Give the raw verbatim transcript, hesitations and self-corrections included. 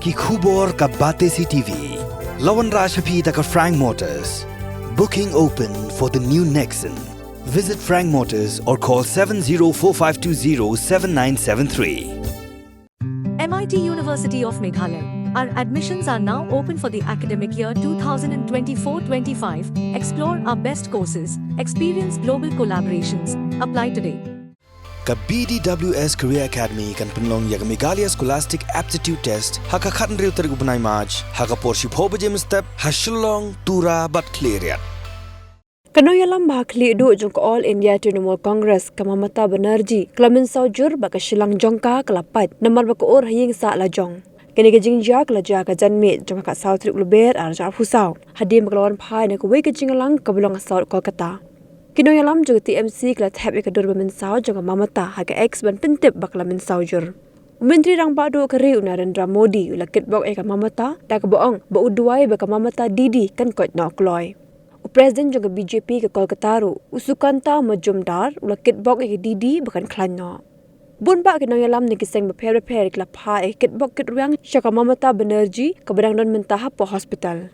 Ki khubor ka Batesi T V. La wanrah sha phi da ka Frank Motors. Booking open for the new Nexon. Visit Frank Motors or call seven zero four five two zero seven nine seven three. M I T University of Meghalaya. Our admissions are now open for the academic year two thousand twenty-four twenty-five. Explore our best courses, experience global collaborations. Apply today. Ka B D W S Career Academy kan pynlong ïa ka Meghalaya Scholastic Aptitude Test ha ka khathynriew tarik u bnai March ha ka por shiphew baje mynstep ha Shillong, Tura bad Khliehriat. Ka nongïalam ba ha khlieh duh jong ka All India Trinamool Congress ka Mamata Banerjee ka la mynsaw jur bad ka shiliang jong ka ka la pait namar ba ka ur ha ïing sah la jong. Kane ka jingjia ka la jia ka janmiet jong ka khatsaw tarik u Lber arhajar arphew saw hadien ba ka la wan phai na kawei ka jingïalang kaba long ha South Kolkata. Ki nongïalam jong ka T M C ki la thep ïa ka dur ba mynsaw jong ka Mamata ha ka X ban pyntip ba ka la mynsaw jur. U Myntri Rangbah Duh ka ri u Narendra Modi u la kitbok ïa ka Mamata da kaba ong ba u duwai ba ka Mamata Didi kan koit noh kloi. U President jong ka B J P ka Kolkata ruh u Sukanta Majumdar u la kitbok ïa ka Didi ba kan khlaiñ noh. Bun bah ki nongïalam na ki seng bapher bapher ki la phah ïa ka kitbok kitrwiang sha ka Mamata Banerjee kaba dang don mynta hapoh hospital.